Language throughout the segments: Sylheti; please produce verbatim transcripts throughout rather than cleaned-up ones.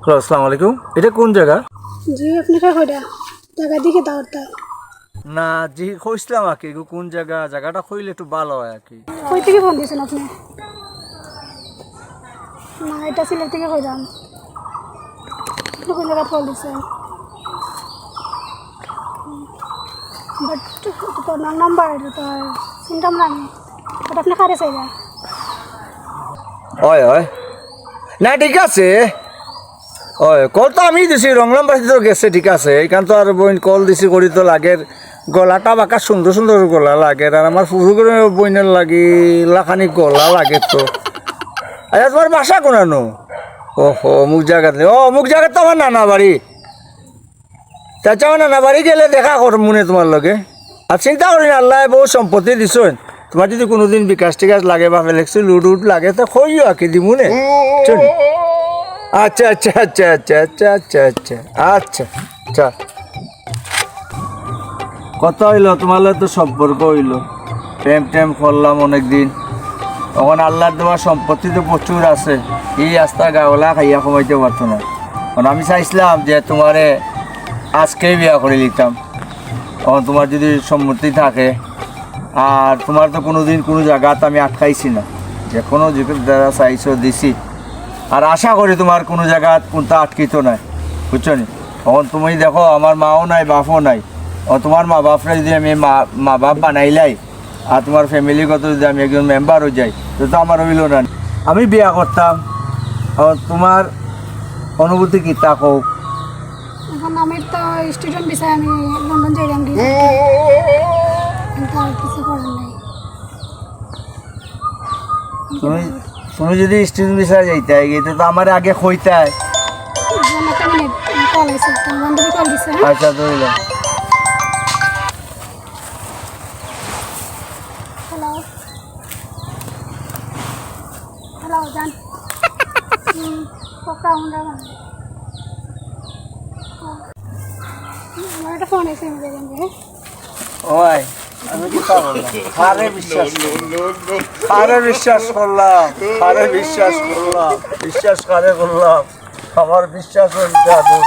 হ্যালো, আসসালামু আলাইকুম। এটা কোন জায়গা? জি, আপনি কে কইরা? জায়গা দেখি দাও তা। না জি, কইছিলাম আর কি, এগু কোন জায়গা, জায়গাটা কইলে একটু ভালো হয় আর কি। কই থেকে ফোন দিয়েছেন আপনি? না, এটা সিলেট থেকে কইলাম। আপনি কোন জায়গা ফোন দিয়েছেন? বাট তো রং নাম্বার, এটা তো আর চিনতাম না আমি। বাট আপনি কারে চাইরা? ওই, ওই। না, ঠিক আছে। ওই, কল তো আমি দিছি, রং নাম্বার তো গেছে, ঠিক আছে। এইখান তো আর বইন কল দিছি করি তো লাগের, গলাটা বাঁকা সুন্দর সুন্দর গলা লাগের। আর আমার ফুফু করে বইনের লাগি লাখানি গলা লাগে তো। আচ্ছা, তোমার বাসা কোনানো? ওহো, অমুক জায়গাত নি। ও, অমুক জায়গাত তো আমার নানা বাড়ি। চাচা, আমার নানা বাড়ি গেলে দেখা করমুনে তোমার লগে। আর চিন্তা করি না, আল্লায় বউ সম্পত্তি দিছইন। তোমার যদি কোনোদিন বিকাশ টিকাশ লাগে বা ফেলেক্সি লুট উট লাগে, তো কইও আর কি দিমুনে। চল। আচ্ছা, আচ্ছা, আচ্ছা, আচ্ছা, আচ্ছা, আচ্ছা, আচ্ছা, আচ্ছা। আচ্ছা, আচ্ছা। কথা অইলো, তোমার লগে তো সম্পর্ক অইলো, প্রেম টেম করলাম অনেক দিন। অখন আল্লার দেওয়া সম্পত্তি তো প্রচুর আছে, এই আস্তা গাওলা খাইয়া কমাইতে পারতো না। অখন আমি চাইছিলাম যে তোমারে আজকেই বিয়া করি নিতাম, অখন তোমার যদি সম্মতি থাকে। আর তোমার তো কোনোদিন কোনো জাগাত আমি আটকাইছি না, যে কোনো জাগা দ্বারা চাইছো দিছি। আর আশা করি তোমার কোনো জাগাত কোনটা আটকিতো নায়, বুঝছো নি? অখন তুমি দেখো, আমার মাও নাই, বাপও নাই। অখন তোমার মা বাপরে যদি আমি মা, মা বাপ বানাইলাই, আর তোমার ফ্যামিলিগত যদি আমি একজন মেম্বার অই যাই, তো, তো আমার অইলো না। আমি বিয়া করতাম, অখন তোমার অনুভূতি কিতা কও? অখন আমি তো স্টুডেন্ট ভিসায় আমি লন্ডন যাইরাম গি। কিন্তু আর কিছু করার নাই। তুমি, তুমি যদি স্টুডেন্ট ভিসায় যাইতায় গি, তো, তো আমারে আগে কইতায়। অখন একটা মিনিট, কল আইছে, একটা বান্ধবী কল দিছে, হ্যাঁ? আচ্ছা, ধরে নাও। হ্যালো। হ্যালো, জান। হুম, কোকা হুন্ডা বান্ধবী। আমার একটা ফোন আইছে, আমি দেখলাম যে, হ্যাঁ? ওই, আমি কিতা করলাম? কারে বিশ্বাস করলাম? কারে বিশ্বাস করলাম? কারে বিশ্বাস করলাম? বিশ্বাস কারে করলাম? আমার বিশ্বাস অইছে আদৌ।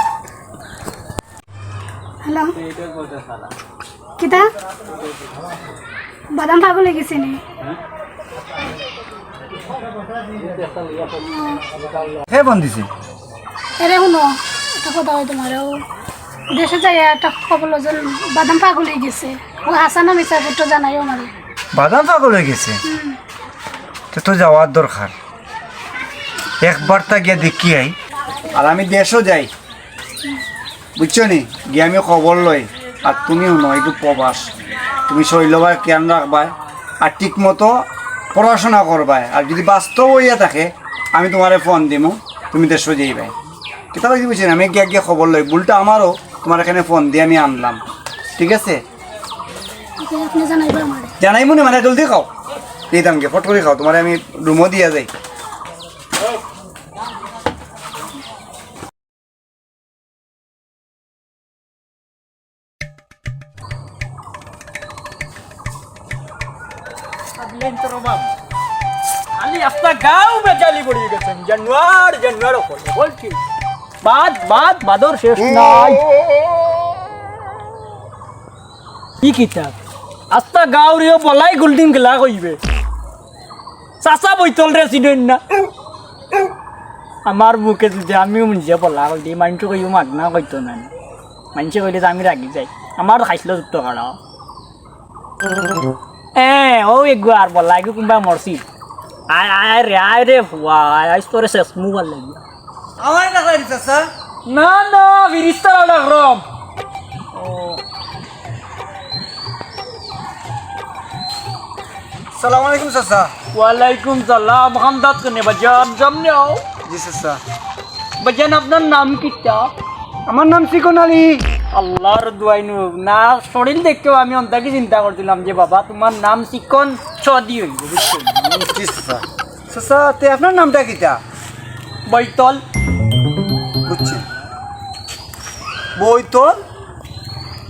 হ্যালো। কিতা? বাদাম পাগল অই গেছে নি? হে ফোন দিছে। এরে হুনো, একটা কথা কই তোমারে, ও দেশো যাইয়া একটা খবর লইছইন, বাদাম পাগল অই গেছে। ও হাছা না মিছা একটু জানাইও আমারে। বাদাম পাগল অই গেছে? হুম। তে তো যাওয়ার দরকার, একবার তা গিয়া দেখি আই। আর আমি দেশো যাই, বুঝছো নি? গিয়া আমি খবর লই। আর তুমি হুনো, একটু প্রবাস, তুমি শরীলর খেয়াল রাখবায়, আর ঠিক মতো পড়াশোনা করবায়। আর যদি বাস্তব অইয়া থাকে, আমি তোমারে ফোন দিমু, তুমি দেশো যাইবায়। কিতা লাগি বুঝছো নি? আমি গিয়া গিয়া খবর লই, ভুলটা আমারও, তোমার এখানে ফোন দিয়া আমি আনলাম, ঠিক আছে? আচ্ছা, আপনি জানাইবা আমারে। জানাইমু নে, মানে জলদি খাও, দিতাম গিয়া, ফট করি খাও, তোমারে আমি রুমো দিয়া যাই। খালি আস্তা গাঁও বেজালি পড়ি গেছে, জানোয়ার, জানোয়ার অকল, বলছি। বাদ, বাদ, বাদর শেষ নাই। কি কিতা? আস্তা গাঁওর ইও বলাই গুলটিন গেলা কইবে। চাচা বইতলরে চিনইন না। আমার মুখে যদি আমিও মুঞ্জে বলা কইলে, মাইনষে কইও মাগনা কইতো না। মাইনষে কইলে তো আমি রাগি যাই। আমার খাইছিল যুক্ত করা। এ, ও এগু আর বলা, এগু কুনবা মরছি। আয়, আয় রে, আয় রে, ফুয়া, আয়, আইস তোরে শেষ মুবার লাগি। আমারে ডাকলা নি, চাচা? না, না, ফিরিস্তারে ডাকলাম। ও। সালাম আলাইকুম, চাচা। ওয়ালাইকুম সালাম। হামদাত কেনে বাজান? সামনে আও। জি, চাচা। বাজান, আপনার নাম কিতা? আমার নাম চিকন আলী। আল্লাহর দুয়াই নু, না, শরীর দেখতেও আমি অন্তাকি চিন্তা করছিলাম যে বাবা, তোমার নাম চিকন চদি হইবে, বুঝছো? জি, চাচা। চাচা, তে আপনার নামটা কিতা? বৈতল। বুঝছি। বৈতল?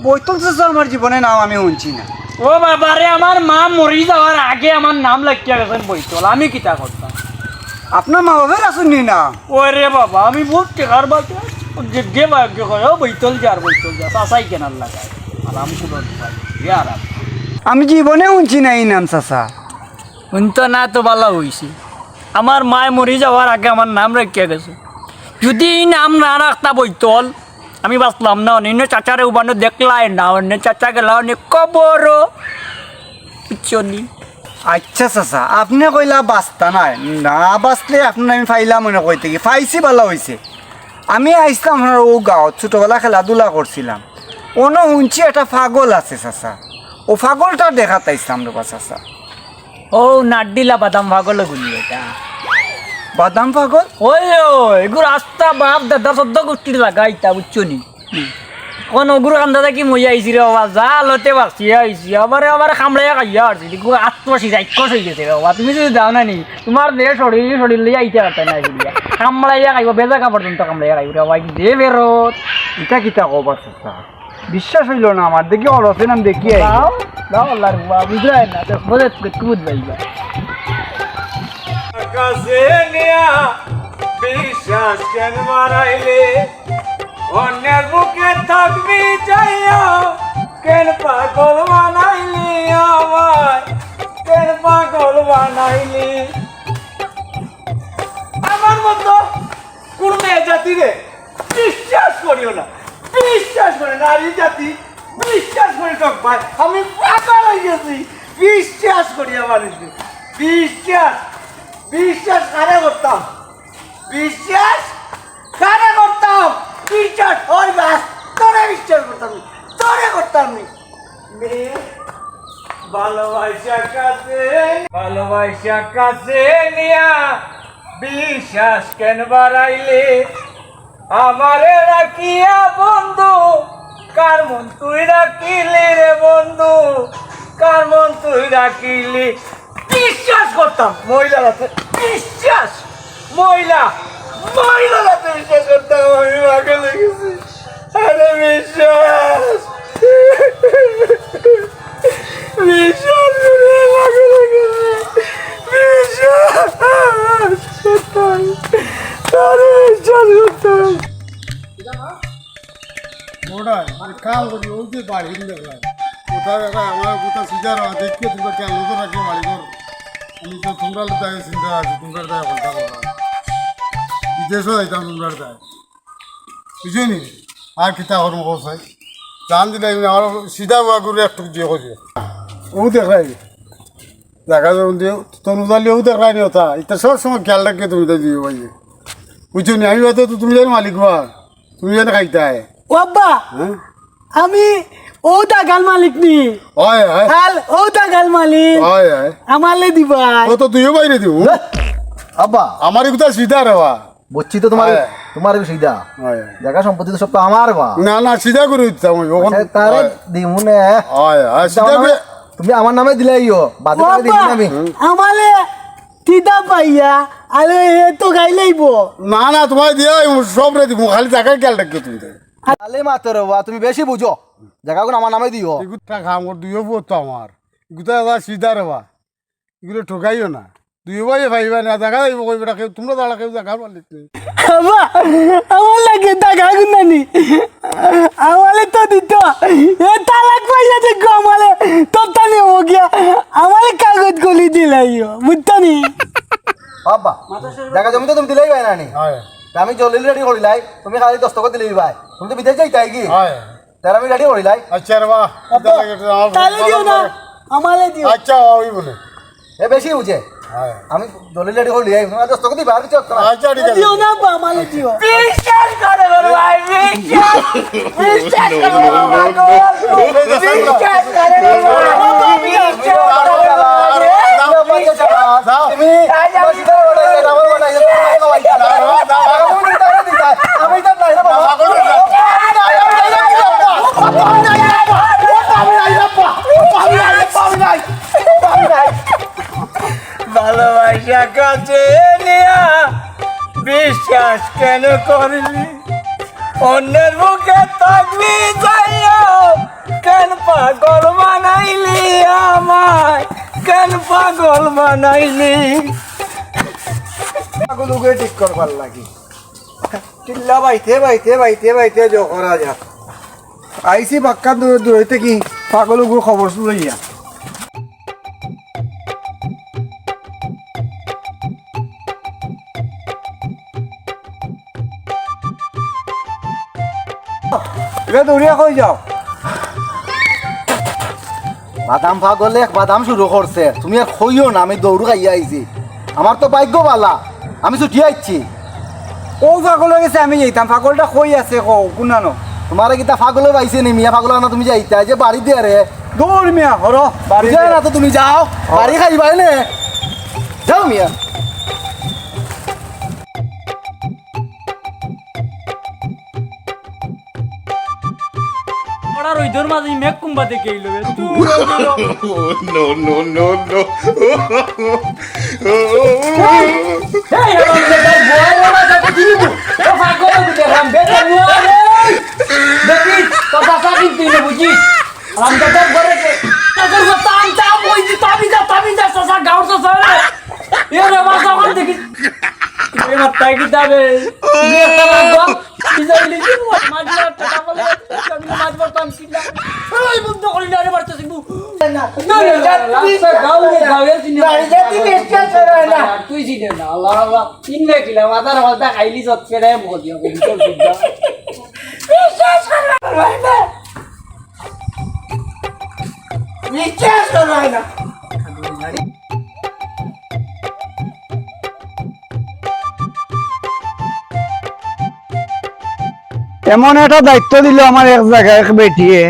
বৈতল চাচা আমার জীবনে নাম আমি শুনছি না। ও বাবা রে, আমার মা মরি যাওয়ার আগে আমার নাম লাগিয়া গেছেন বৈতল। আমি কিতা করতাম? আপনার মা বাপের আছইন নি না? ওরে বাবা, আমি বউত টেকার বাটে। যে, যে বাপে কয়, "ও বইতল যা, আর বইতল যা", চাচাই কেনার লাগায়। আরাম কুনু উপায় নাই, ইয়া আরাম। আমি জীবনে হুনছি না ই নাম চাচা। হুনতা না তো ভালা অইছে। আমার মায় মরি যাওয়ার আগে আমার নাম রাখিয়া গেছে। যুদি ই নাম না রাখতা বইতল, আমি বাঁচলাম না। অন্য চাচারে উবানো দেখলায় না, অন্য চাচা গেলা অন্য কবরো। বুঝছো নি? আচ্ছা চাচা, আপনে কইলা বাঁচতা নায়, না বাঁচলে আপনার আমি পাইলাম অনে কইতে কি, পাইছি ভালা অইছে। আমি আইছলাম আপনার অউ গাঁওত, ছোটবেলা খেলাধুলা করছিলাম। অনো হুনছি একটা পাগল আছে চাচা, অউ পাগলটা দেখাত আইছলাম রে বা চাচা। অউ নাড্ডিলা বাদাম পাগল অগুনি ইটা। বাদাম পাগল? ওই, ওই, এগুর আস্তা বাপ দাদা চৌদ্দ গুষ্টির লাগা ইতা, বুঝছো নি? অখন অগুর কান্দা থাকি মই আইছি রে বাবা, যা লতে বাঁচিয়া আইছি, আমারে, আমারে কামড়াইয়া খাইয়া আরছি, দেখো আত্মা সিরাইকস অই গেছে রে বাবা, তুমি যুদি যাও না নি, তুমার যে শরীর, শরীর লইয়া আইতে পারতায় না, বুঝিয়া কামড়াইয়া খাইবো, বেজাগা পর্যন্ত কামড়াইয়া খাইবো রে বাবা, দে ফেরত। ইটা কিতা কও বা চাচা? বিশ্বাস অইলো না আমার, দেখি অরসে নাম দেখি আই। দাও, দাও আল্লাহর বাবা, বুঝায় না, তো বুঝে, বুঝে বুঝবাই বা। কাছে নিয়া বিশ্বাস কেন বাড়াইলে? অন্যের বুকে থাকবি যাইয়া, কেন পাগল বানাইলি আমায়, কেন পাগল বানাইলি? আমার মতো কুনু মেয়ে জাতিরে বিশ্বাস করিও না, বিশ্বাস করিও না, নারী জাতি বিশ্বাস করি ঠকবায়। আমি পাগল অই গেছি বিশ্বাস করিয়া মানুষরে। বিশ্বাস, বিশ্বাস কারে করতাম? বিশ্বাস কারে করতাম? বিশ্বাস অই বাস, তোরে বিশ্বাস করতাম নি, তোরে করতাম নি। মেয়ে ভালোবাসা কাছে, ভালোবাসা কাছে নিয়া বিশ্বাস কেন বাড়াইলে? আমারে রাখিয়া বন্ধু, কার মন তুই রাখিলি রে বন্ধু, কার মন তুই রাখিলি? বিশ্বাস করতাম মহিলার হাতে, বিশ্বাস, মহিলা, মহিলার হাতে বিশ্বাস করতাম, আমি পাগল অই গেছি। আরে বিশ্বাস, বিশ্বাস করে পাগল অই গেছি। বিশ্বাস করতাম, আরে বিশ্বাস করতাম। ওটাই, মানে কাম করি, অউ যে বাড়ি দেখলাম। ওটা দেখলাম, আমার গোটা সিধা রাখা, দেখবে তোমরা কেন লোক রাখে বাড়ি ঘর। আমি তো তোমরা লোক আগে চিন্তা আছে, তোমরা তাই বলতে পারো। বিদেশও যাইতাম তোমরা তাই। বুঝছো নি? আর কিতা করবো কও চাই? জান দিলে আমার সিধা ওয়া করে একটু দিয়ে কইছে। অউ দেখলাই। দেখা যাবে যে তনু জালি অউ দেখলাই নি ওটা। ইটা সব সময় খেয়াল রাখিও তুমি তাই দিও ভাই। বুঝছো নি? আমি হয়তো তো তুমি জানো মালিক হওয়া। তুমি জানো খাইতায়। ও আব্বা, হ্যাঁ? আমি অউ দাগাল মালিক নি। অয়, অয়। হাল অউ দাগাল মালিক। অয়, অয়। আমালে দিবা। ও তো তুইও বাইরে দিব। আব্বা। আমার এগুতা সিধা রে বা। বুঝছি তো তোমার, হ্যাঁ। তোমার এগু সিধা। হ্যাঁ। জাগা সম্পত্তি তো সব তো আমার বা। না, না, সিধা করে দিতাম ওই, ওখান আচ্ছা, তারে হ্যাঁ। দিমু নে। হ্যাঁ, হ্যাঁ, সিধা আমার করে নামে, তুমি আমার নামে দিলাইও, বাদে ও করে দিমু আব্বা, না আমি। আমালে তিতা পাইয়া, আলে এ তো গাইলাইবো। না, না, তোমায় দিয়া আমি সব রে দিমু, খালি জাগায় খেয়াল রাখিও তুমি। আলে মাতর বা, তুমি বেশি বুঝো। জাগাগুন আমার নামে দিও। এগুতা কাম কর, দুইও বউ তো আমার। এগুতা এবার সিধা রে বা। এগুলো ঠকাইও না। দুই ভাইয়ে ভাই ভাই না, দেখা যাইব কই বেটা, কেউ তোমরা দাঁড়া, কেউ দেখা পারলিস নি। আব্বা, আমার লাগে টাকা গুনানি। আমারে তো দিত। এ তালাক পাইয়া দেখো আমারে, তত্তানি হো গিয়া। আমারে কাগজ গলি দিলাইও, বুঝতো নি? আব্বা, জাগা জমি তো তুমি দিলাই ভাই নানি। হয়। তা আমি জলিল রেডি করিলাই, তুমি খালি দস্তখত দিলেই ভাই। তুমি তো বিদেশ যাইতাই কি? হয়। তার আমি রেডি করিলাই। আচ্ছা রে বা, আব্বা, তাহলে দিও না, আমারে দিও। আচ্ছা, ওই বলে। এ বেশি বুঝে। হ্যাঁ। আমি দলিল রেডি করিলাই, তোমার দশ টাকা দিবা, আর কিছু একটা না। আচ্ছা, ঠিক আছে। দিও না, আব্বা, আমারে দিও। বিশ্বাস করে বলো ভাই, বিশ্বাস, বিশ্বাস করে বলো ভাই, বিশ্বাস করে বলো ভাই, বিশ্বাস করে বলো ভাই। যাও। তুমি আমি তো নাই রে বাবা। আমি তো নাই রে বাবা। আমি নাই রে বাবা। আমি নাই রে বাবা। আমি নাই রে বাবা। আমি নাই। ভালোবাসা কাছে নিয়া বিশ্বাস কেন করলি? অন্যের বুকে থাকবি যাইয়া, কেন পাগল বানাইলি আমায়? কেন পাগল বানাইলি? পাগল উগরে ঠিক করবার লাগি। চিল্লা বাইতে, বাইতে, বাইতে, বাইতে জো করা যা। আইছি বাক্কা দূর, দূর হইতে কি পাগল উগুর খবর লইয়া। এবার দৌড়িয়া কই যাও? বাদাম পাগলে এক বাদাম শুরু করছে, তুমি আর কইও না, আমি দৌড় খাইয়া আইছি। আমার তো ভাগ্য বালা, আমি ছুটি আইছি। ও পাগল হয়ে গেছে, আমি যাইতাম। পাগলটা কই আছে কও, কুনানো? তোমারে কিতা পাগলে পাইছে নি মিয়া? পাগল না তুমি যাইতা, এই যে বাড়ি দিয়া রে। দৌড় মিয়া, হরো, বাড়ি বুঝে দিয়া। না তো তুমি যাও, বাড়ি খাইবায় নে। যাও মিয়া। পড়া রইদর মাঝে মেঘ কুম্বা দেখে এলো বে। তুই No, no, no, no. এই, আমার বেটার বউ আমার সাথে কি নিবো? ও ফাঁকো তো দেখলাম, বেটা নুয়া রে। দেখি, তো চাচা কিন্তু নিবো, বুঝিস? আমার বেটার ঘরে কে? তাদের মতো আনতে আম ওই যে তাবি যা, তাবি যা, চাচা, গাঁওর চাচা রে। এ রে, বাসা আমার দেখি। এ মাত্তায় কি যাবে? এ একটা লাগো। কি যাইলি কি? মাঝে একটা কথা বলে, আমি মাঝে মাঝে আমি কিনলাম। এই বন্ধ করি না, আরে মারতেছি, বু। না, না, না, না, রাস্তা গাঁও রে, গাঁও রে, চিনি না। বাড়ি যা, তুই বিশ্বাস করে না। তুই চিনে না, আল্লাহ, আল্লাহ। চিনলে কিলা, মাথার মাথা খাইলি যত ফেরে বল দিয়া, বল, বল, বল। বিশ্বাস করে না। বিশ্বাস করে না। এমন একটা দায়িত্ব দিল আমার এক জাগায় এক বেটিয়ে,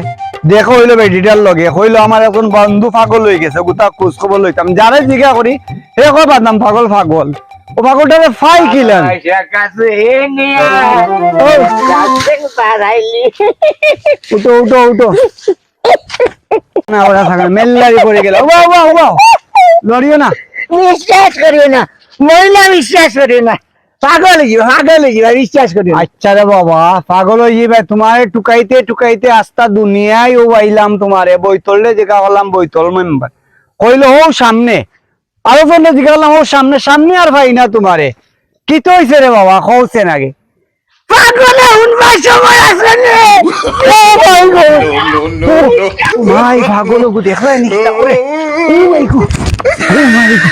দেখা অইলো বেটিটার লগে, কইলো আমার একজন বন্ধু পাগল অই গেছে, গুতা খোঁজ খবর লইতাম। যারে জিগা করি, হে কয় বাদাম পাগল, পাগল। ও পাগলটারে ফাই কিলান। ও। উঠো, উঠো, উঠো। না, ওরা থাকে না, মেল্লারি পড়ে গেল। উবাও, উবাও, উবাও। লড়িও না। বিশ্বাস করিও না, মহিলা বিশ্বাস করিও না, পাগল অই যাইবা, পাগল অই যাইবা, বিশ্বাস করিও না। আচ্ছা রে বাবা, পাগল অই যাইবা। তোমারে টুকাইতে টুকাইতে আস্তা দুনিয়ায় ও আইলাম তোমারে, বৈতলরে জিগা করলাম, বৈতল মেম্বার কইলো, "ও সামনে।" আরো জনরে জিগা করলাম, "ও সামনে।" সামনে আর পাই না তোমারে। কিতা অইছে রে বাবা, কওছেন আগে। পাগলে হুনবার সময় আছে রে। Oh my god. No, no, no, no. My পাগল ওগু দেখলে নি কিতা করে? Oh my god. Oh my god.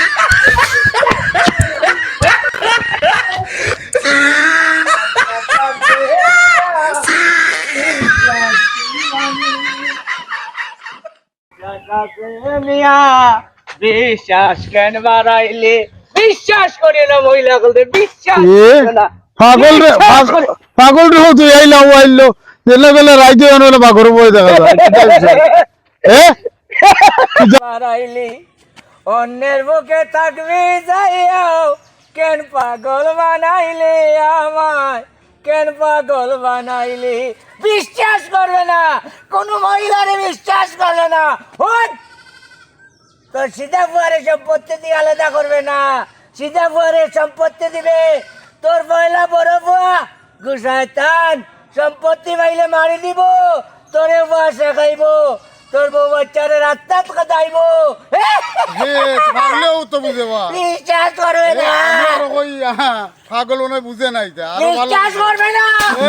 বিশ্বাস আছে মিয়া, বিশ্বাস কেন বাড়াইলে? বিশ্বাস করি না মহিলা বলতে, বিশ্বাস এ? করে না। পাগল রে, বিশ্বাস পাগল, করে পাগল রে, তুই আইলা, ও আইলো, জেলা বেলা রাইতে অন বেলা বাঘর বই দেখা যায়। কিতা বিষয়? এ? বাড়াইলি, অন্যের বুকে থাকবি যাইয়াও, কেন পাগল বানাইলি আমায়, কেন পাগল বানাইলি? বিশ্বাস করবে না, কোনো মহিলারে বিশ্বাস করবে না। হুন, তোর সিধা ফুয়ারে সম্পত্তি দিয়ে আলাদা করবে না, সিধা ফুয়ারে সম্পত্তি দিবে। তোর পয়লা বড় ফুয়া গুসাইতান সম্পত্তি পাইলে মারি দিব, তোরে ফুয়া শেখাইব, তোর বউ বাচ্চারে রাস্তাত খেদাইব। হে, পারলেও তো বুঝে বা। বিশ্বাস করবে এ, না। আমি আরো কই, আহা, পাগল মনে বুঝে নাই তা। আরো ভালো বিশ্বাস বুঝে। করবে না। এ?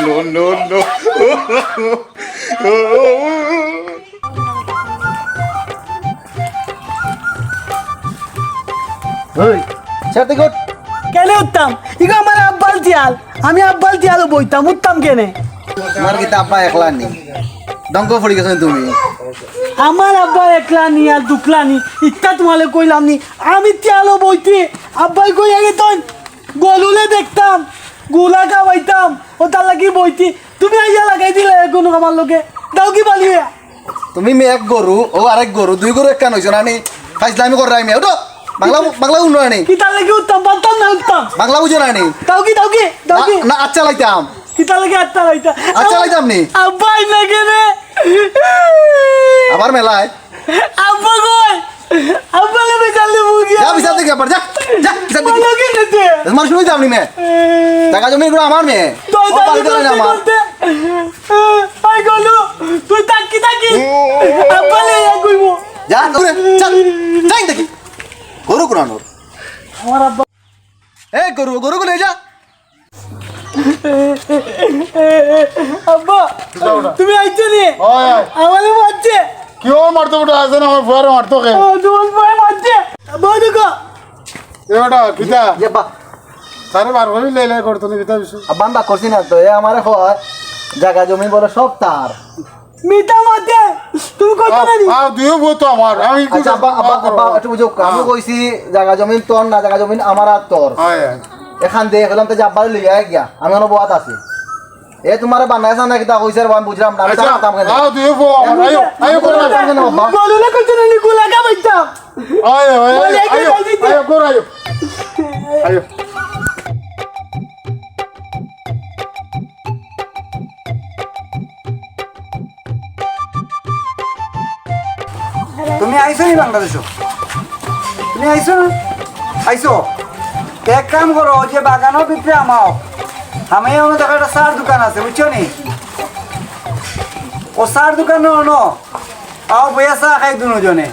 No, no, no, no. ওই, ছাড়তে কর। কেনে উঠতাম? ইগো আমার আব্বার তিয়াল। আমি আব্বার তিয়ালো বইতাম, উঠতাম কেনে? তোমার কিতা আব্বা একলা নি? ডঙ্গ পড়ি গেছো তুমি? আমার আব্বা একলা নি আর দুকলা নি, ইতা তোমারে কইলাম নি। আমি তিয়ালো বইতে, আব্বায় কই আগে তই গলুরে দেখতাম, গুলা খাওয়াইতাম, ও তার লাগি বইতে। তুমি আইয়া লাগাই দিলে এগুন আমার লগে। দাও কি বালিয়ে? তুমি মে এক গরু, ও আরেক গরু, দুই গরু একখান অইছো না নি? ফাইজলামি কররায় মিয়া, উঠো। বাংলা, বাংলা উঠো না নি? কিতার লাগি উঠতাম, পারতাম না উঠতাম। বাংলা বুঝো না নি? দাও কি, দাও কি, দাও না, কি? না, আচ্ছা লাইতাম। কিতার লাগি আত্মা লাইতা? আচ্ছা লাইতাম নি? আব্বা আইনা কেনে? আবার মেলায়। আব্বা কই? আব্বা লে বিচার লিমু গিয়া। যা বিচার দেখি আবার, যা। যা, বিচার দেখি। বলো কি নিতে? তোমার শুনে যাবনি মে। এ। টাকা জমি এগুলো আমার মেয়ে। দই ও দই বাড়ি করে দই না আমার। দই দই। আই গলু, তুই তাকি তাকি। আব্বা লে ইয়া কইবো। যা, দৌড়ে, চল। যাই দেখি। গরু কুরানোর। আমার আব্বা। এ গরু, গরু গুলো যা। আব্বা, কিতা ওটা? তুমি আইছো নি? ওই, ওই। আমারে মারছে। কিও মারতো ওটা? আছে না, আমার ফুয়ারে মারতো কে? ও, তোমার ফুয়ারে মারছে। আব্বা, দেখো। এ ওটা, কিতা? ইয়ে, আব্বা। তারে বার করি লে লে করতো না, কিতা বিষয়? আব্বা, আমি বার করছি না তো, এ আমারে কয়, জাগা জমি বলে সব তার। মিথ্যা মাতে, তুমি কইছো না নি? আ, দুইও বউ তো আমার, আমি আচ্ছা, আব্বা, আব্বা, আব্বা, একটু বুঝো, আমি কইছি, জাগা জমিন তোর না, জাগা জমিন আমার আর তোর। হয়, হয়। এখান দিয়ে গেলাম তো যে আব্বারে লইয়া গিয়া, আমি অনো বওয়াত আছি। এ তোমারে বানায় না কিতা কইছে রে, আমি বুঝলাম না, আমি আচ্ছা, তার কথা বলে আ, দুইও বউ আমার, আইও, আইও, করো, আইও। কেন আব্বা? বলো না কইছো না নি, গুলা কা বাইতা। আইও, আইও, আইও, আইও, আইও, করো, আইও। আইও। তুমি আইছো নি বাংলাদেশো? তুমি আইছো না? আইছো? তে এক কাম করো, যে বাগানর ভিতরে আমাও। আমি অনো দেখো একটা চার দোকান আছে, বুঝছো নি? ও চার দোকানো অনো। আও, বইয়া চা খাই দুনো জনে।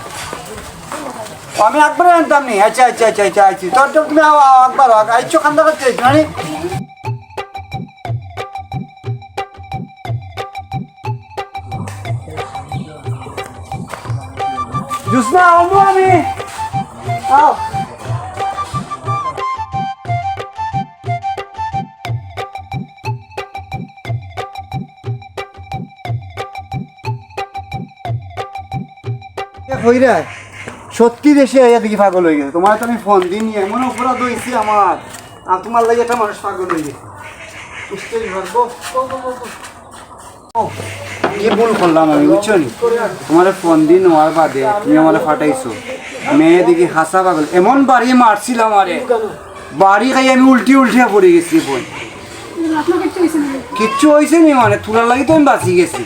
ও, আমি একবারে আনতাম নি। আচ্ছা, আচ্ছা, আচ্ছা, আচ্ছা, আচ্ছা। তোর তো তুমি আও, আও, একবার আও। আইছো কান্দা করতে আইছো, মানে? জুসনা, আনবো আমি। আও। এ কইরা, সত্যি দেশে আইয়া দেখি পাগল অই গেছে। তোমার তো আমি ফোন দিই নি, এমন অপরাধ অইছে আমার। আর তোমার লাগি একটা মানুষ পাগল অই গেছে। বুঝতেই পারবো। ও, কি ভুল করলাম আমি, বুঝছো নি? তোমারে ফোন দিন হওয়ার বাদে তুমি আমারে ফাটাইছো। মেয়ে দেখি হাছা পাগল, এমন বাড়ি মারছিলাম আরে, বাড়ি খাই আমি উল্টি উল্টিয়া পড়ি গেছি বই। আপনার কিচ্ছু হইছে না? কিচ্ছু হইছে নি মানে, তুলার লাগি তো আমি বাঁচি গেছি।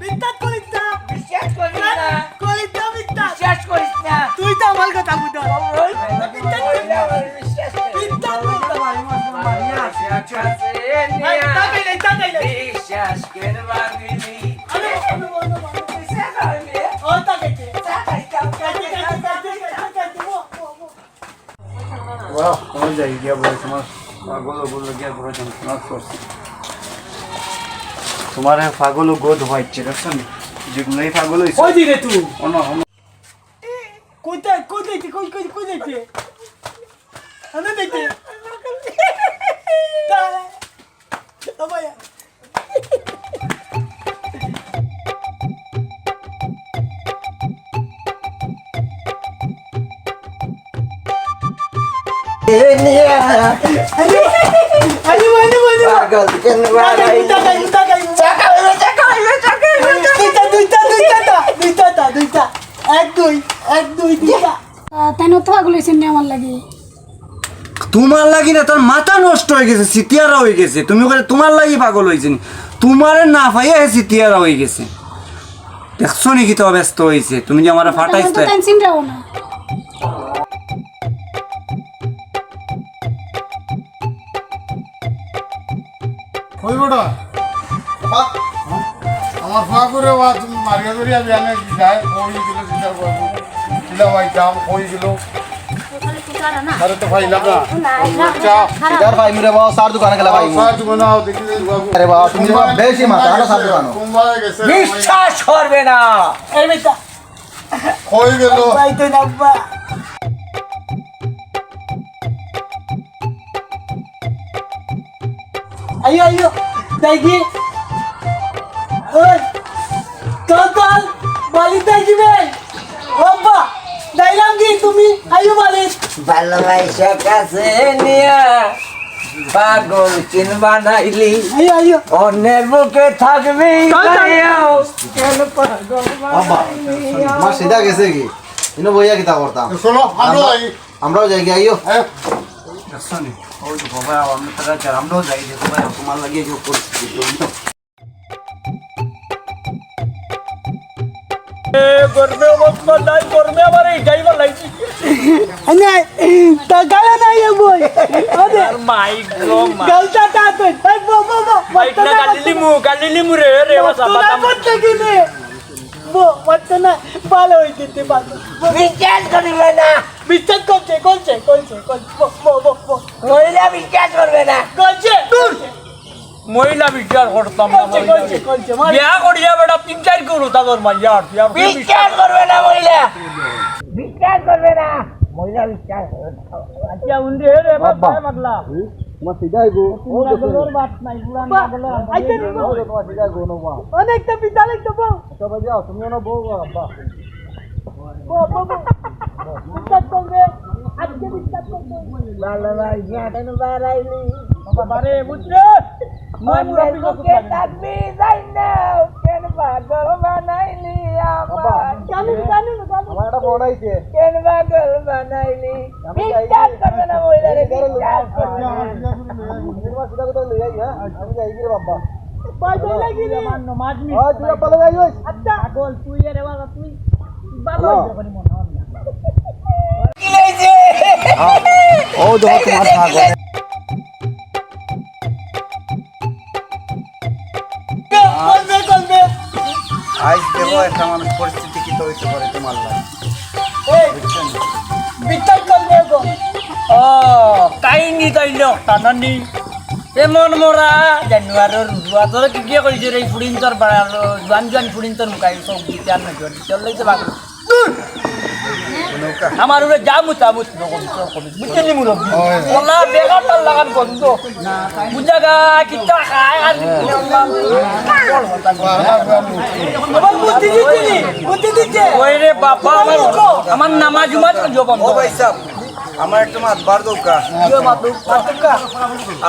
বিশ্বাস করিস না। বিশ্বাস করিস না। করিস না বিশ্বাস। বিশ্বাস করিস না। তুই তো আমার কথা বুঝা। ওই, ওই, বিশ্বাস করিস না। বিশ্বাস করিস না। বিশ্বাস করিস না। বিশ্বাস করিস না। বিশ্বাস করিস না। আরে, আরে, আরে, আরে। বিশ্বাস করিস না। ও, তাকাইছে। তাকাইছে, তাকাইছে, তাকাইছে, তাকাইছে। ও, ও, ও। বাহ, তোমার যাই গিয়া বলে, তোমার পাগল অগুলো গিয়া বলে যন্ত্রণা করছে। তোমার এই পাগল অগু ধোয়াইছে, দেখছো নি? যেগুলাই পাগল হইছে। কই দিলে তুই? অন্য, অন্য। কোথায়, কোথায়, কই, কই, কই যাইতে? আরে দেখতে। তা-, ও ভাই। এ নিয়া। আরে, আরে, আরে, আরে। পাগল কেন বাড়াই? টাকা, টাকা, টাকা। টাকা হইবে, টাকা হইবে, টাকা হইবে, টাকা। দুইটা, দুইটা, দুইটা, দুইটা, দুইটা। এক, দুই, এক, দুই, দুইটা। আহ, তাই না তো পাগল হইছেন নি আমার লাগি? তোমার লাগি না, তার মাথা নষ্ট হয়ে গেছে, সিতিয়ারা হয়ে গেছে। তুমি করে তোমার লাগি পাগল হইছে নি? তোমারে না পাইয়া হে সিতিয়ারা হয়ে গেছে। দেখছো নি কিতা অবস্থা হইছে? তুমি যে আমারে ফাটাইছো। টেনশন রাখো না। কই বেটা? বাবা। আমার ফুয়া করে বা তুমি মারিয়া ধরিয়া বিয়ানে যায়, কই গেল সিতার বাবু? কিলা ভাই যাও, কই গেল? আরে তো ভাই লাগা। না, না, আচ্ছা। খারাপ। সিতার ভাই মিরে বাবা, সার দোকানে গেলা ভাই। সার দোকানে আও, দেখি বাবু। আরে বাবা, তুমি বাবা বেশি মাথা, আরে সার দোকানে। কোন বাবা গেছে? বিশ্বাস করবে না। এই বেটা। কই গেল? ভাই তো না বাবা। আইও, আইও, দেখি। ওই, চল, চল, বাড়ি দেখি বে। ও আব্বা, যাইলাম কি তুমি? আইও বাড়ি। ভালোবাসা কাছে নিয়া পাগল চিন বানাইলি। আইও, আইও। অন্যের বুকে থাকবি চল, চল। যাইয়াও। কেন পাগল আব্বা, বানাইলি? আমার সিধা গেছে কি? ইনো বইয়া কিতা করতাম? চলো, আমরাও আমরা যাই। আমরাও যাই গিয়া, আইও। হ্যাঁ। দেখছো নি? ওই তো বাবা, আমরা তারা যার, আমরাও যাই, দেখো ভাই, তোমার লাগিয়ে কেউ পরিস্থিতি তৈরি তো। এ, গরমে অবস্থা নাই, গরমে আবার এই যাইবার লাগি। আনে, টাকা নাই এ বই। আরে। আর মাইক গো, মা। গালটা তা তো। এই, বো, বো, বো। মাইক না, গালি লিমু, গালি লিমু রে, রে, বাবা, বাদাম। করতে গেলে। বো, পারতো না, ভালো হয়ে দিতে পারতো। বিশ্বাস করিবে না। বিশ্বাস করছে, করছে, করছে, করছে। বো, বো, বো, বো। মহিলা বিশ্বাস করবে না। করছে, করছে। মহিলা বিচার করতাম না, করছে, মহিলা করছে, বিচার। করছে, মার। বিয়া করিয়া বেটা তিন চাইর গরু তাদের মাইয়া আর বিয়া করি বিচার করবে না মহিলা। বিশ্বাস করবে না। মহিলা বিশ্বাস করবে না। আচ্ছা, উন্ডে রে বাবা, বাবা। পায়ে পাগলা। হুম? তোমার সিধা আইবো। ও, দেখো। গরুর বাত নাই, পুরান বাবা, পাগলা। আইতে নি ও, বাবা। তোমার সিধা আইবো, নো বাবা। অনেকটা পিতা লাগতো বাবা। আচ্ছা, ভাই, যাও, তুমি ওনা বউ, বাবা। বউ, বউ, বউ। বিশ্বাস করবে, আজকে বিশ্বাস করবে। লালা ভাই, জান বাড়াইলি। বাবা রে, বুঝলে? মন মুরব্বি বুকে থাকবি, যাই না, কেন পাগল বানাইলি আমার? বাবা, জানি, জানি, জানি। আমার একটা ফোন আইছে। কেন পাগল বানাইলি? আমি যাই। বিশ্বাস করবে না, মহিলারে বিশ্বাস করবে না। আমি তোমার সিধা কথা লই যাই, হ্যাঁ? আমি যাই গিয়ে বাবা। ভাই, ভাই, লাগি রে। আমার নমাজ মিস ও, তুই বাবা লই যাই, ওই। আচ্ছা। পাগল, তুই রে বাবা, তুই। বাবা, হ্যালো। যখনই মনে হয় না। কি হইছে? হ্যাঁ, ও দেখো তোমার পাগল। কলবে, কলবে। আইজ দেখো একটা মানুষ পরিস্থিতি কি তো হইতে পারে তোমার লাগে। এই, বুঝছেন? বিদ্যা কলবে গো। ও, কাহিনী তাইলে একটা নানি। এমন মরা জানুয়ারের রুয়া তোর কি গিয়ে কইছে রে, ফুড়িন তোর বাড়ার, জোয়ান জোয়ান ফুড়িন তোর মুখাই সব দিতে আর না জোর দিতে, চল লইতে পারবো। দূর। আমার উপরে যা মুতামুত নকল, নকল, বুঝলি মুরব্বি? ওলা বেকার তার লাগান বন্ধ। বুঝা গা, কিতা খায় আর কি? আমার বুদ্ধি দিচ্ছে নি, বুদ্ধি দিচ্ছে। ওই রে বাবা, আমার, আমার নামাজ উমাজ করিও বন্ধ। ও ভাই সাহেব, আমার একটা মাত বার দৌকা। ইয়ে মাত দৌকা।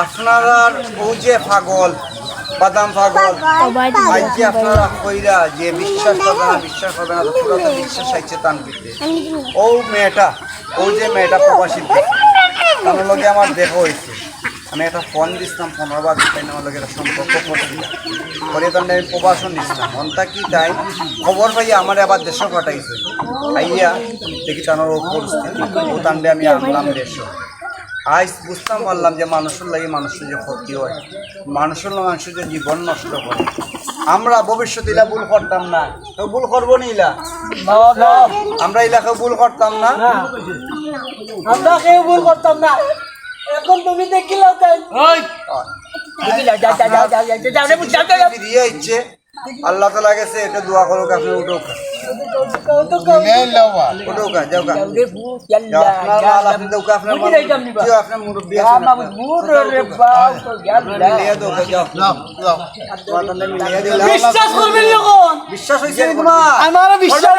আপনারার ও যে পাগল, বাদাম পাগল, আজকে আপনারা কইরা যে বিশ্বাস করবে না, বিশ্বাস করবে না, তো পুরো তো বিশ্বাস চাইছে তান ভিতরে। ও মেয়েটা, ও যে মেয়েটা প্রবাসী দেশ, তার লগে আমার দেখা হইছে। আমি একটা ফোন দিছিলাম, পনেরো বার দিতাম, আমার লগে একটা সম্পর্ক করছিল। পরে তার আমি প্রবাসন দিছিলাম, মনটা কি তাই খবর পাইয়া আমার আবার দেশে পাঠাইছে। আইয়া দেখি তার ও পরিস্থিতি, ও তান্ডে আমি আনলাম দেশে। আইজ বুঝতাম পারলাম যে মানুষের লাগি মানুষের যে ক্ষতি হয়, মানুষের লাগি মানুষের যে জীবন নষ্ট করে। আমরা ভবিষ্যতে ইলা ভুল করতাম না, তো ভুল করবো নি ইলা? বাবা, বাবা। আমরা ইলা কেউ ভুল করতাম না। না। আমরা কেউ ভুল করতাম না। এখন তুমি দেখিলাও তাই। ওই। দেখি যাও, যাও, যাও। ফিরিয়ে আইছে। আল্লাহ তাআলা গেছে, এটা দোয়া করুক, আপনি উঠুক। উঠুক, যাও গা। আপনার মাল আপনি দেউকা, আপনার মাল। জি, আপনার মুরব্বি আছেন, আপনার। উঠুক, উঠুক। মিলিয়ে দেউকা, যাও। যাও, যাও। তোমার তাহলে মিলিয়ে দিলাম। বিশ্বাস করবে নি এখন? বিশ্বাস হইছে নি তোমার? আমার বিশ্বাস